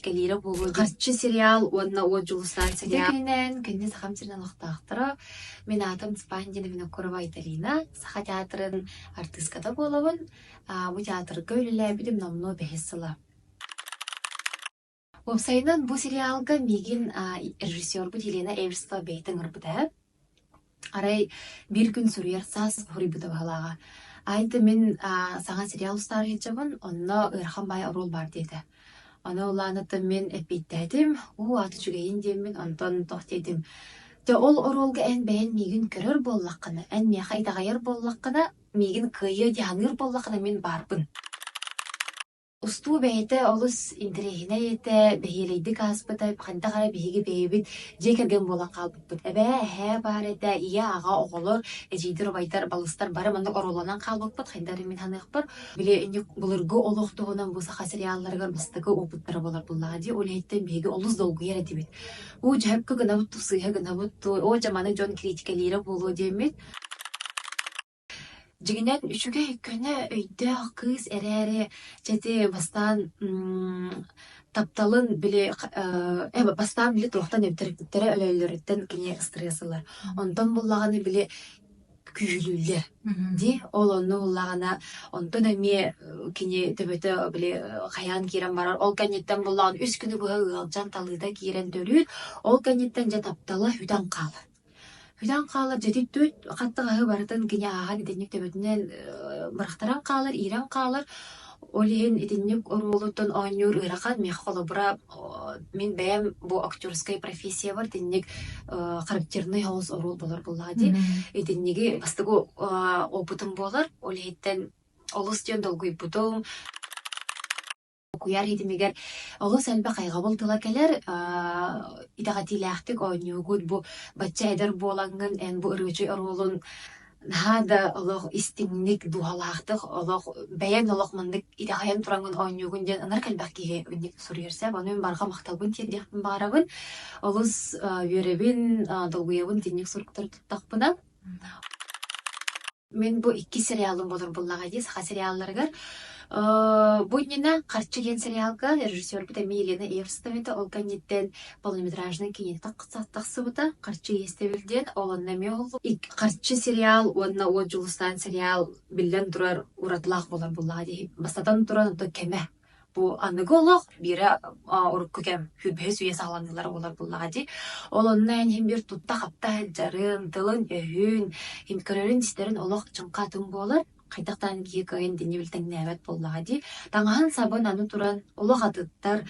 Кэлиирэ буолуо Харчы сериал уонна Уот Дьулустаан сериал. Күнүнэн күндү Сахам сирин олохтоохторо. Мин аатым Спандина Винокурова Айталина. Саха театрын артыыската буолабын. Бу театрга үлэлээбитим номнуо бэһис сыла. Уопсайынан бу сериалга миигин режиссербут Елена Эверстова бэйэтэ ыҥырбыта. Арай биир күн суруйар саас суруйбута баһылааҕа. Айда мин саҥа сериал устаары сылдьабын, онно ыарахан баай оруол баар диэтэ. Ону улаанаттан мин эппиэттээтим, уу аата үчүгэйин диэммин, онтон туох диэтим. Дьэ ол оруолга эн бэйэн миигин көрөр буоллаххына, эн миэхэ итэҕэйэр буоллаххына, миигин кыайыа дии саныыр буоллаххына мин баарбын. Устуу бэйэтэ олус интэриэһинэй этэ, бэһиэлэйдик ааспыта, хайдах эрэ биһиги бэйэбит дьиэ кэргэн буолан хаалбыппыт. Эбээ, эһээ баар этэ, ийэ, аҕа, оҕолор, эдьиийдэр, убайдар, балыстар бары маннык оруолланан хаалбыппыт, хайдах эрэ мин саныахпар, били инник былыргы олох туһунан бу саха сериалларыгар бастакы опыттара буолар буоллаҕа дии, ол иһиттэн биһиги олус долгуйар этибит. Уу дьөһөпкө гынабыт дуу, сыыһа гынабыт дуу, оо дьэ маны дьон критикэлиирэ буолуо диэммит. Дьиҥинэн үчүгэй, көнө, өйдөөх кыыс эрээри, дьэ ити бастаан тапталын били бастаан били туохтан эбитэр өлөллөрүттэн кини стресс ылар. Онтон буллаҕына били күүһүлүүллэр дии. Ол онно буллаҕына онтон эмиэ кини төбөтө били хайаан киирэн барар. Ол кэнниттэн буллаҕына үс күнү быһа ыалдьан талыыта киирэн төрүүр. Ол кэнниттэн дьэ таптала сүтэн хаалар. Бүтэн хаалар дьэ түт хаттаҕаһы барытын кини ааһан итинник төбөтүнэн бырахтаран хаалар, иирэн хаалар. Ол иһин итинник оруолуттан оонньуур ыарахан. Миэхэ холобура мин бэйэм бу актерскай профессиябар итинник характерный соҕус оруол буолар буоллаҕа дии. Итинниги бастакы опытым буолар. Ол иһиттэн олус диэн долгуйбутум. Куйаар ситимигэр олус элбэх хайҕабыл тыла кэлэр, итэҕэтиилээхтик оонньуугут, бу бачча эдэр буолаҥҥын эн бу ырыачый оруолун наһаа да олох истиҥник, дууһалаахтык олох бэйэҥ олох маннык итэҕэйэн тураҥҥын оонньуугун диэн ынырык элбэх киһи инник суруйар сөп. Ону мин барҕа махталбын тиэрдиэхпин баҕарабын. Олус үөрэбин, долгуйабын итинник суруктары туттахпына. Мин бу икки сериалым буолар буоллаҕа дии, саха сериалларыгар. Бу иннинэ «Харчы» диэн сериалга режиссербут эмиэ Елена Евстовита, ол кэнниттэн полнометражнай киинэ тахсыбыта «Харчы иэстэбил» диэн, ол онно эмиэ ол «Харчы» сериал уонна «Уот Дьулустаан» сериал биллэн турар уратылаах буолар буоллаҕа дии. Бастатан туран, онтон кэмэ Бу аныгы олох биирэ урукку кэм сүүрбэһис үйэ саҕаланыылара буолар буоллаҕа дии. Ол онно эн иһин биир тутта-хапта сылдьарын, тылын-өһүн, көрөрүн-истэрин олох чыҥха атын буолар. Хайдах даҕаны киһи кыайан итинни билтэҥнээбэт буоллаҕа дии. Таҥаһын-сабын аны туран олох атыттар.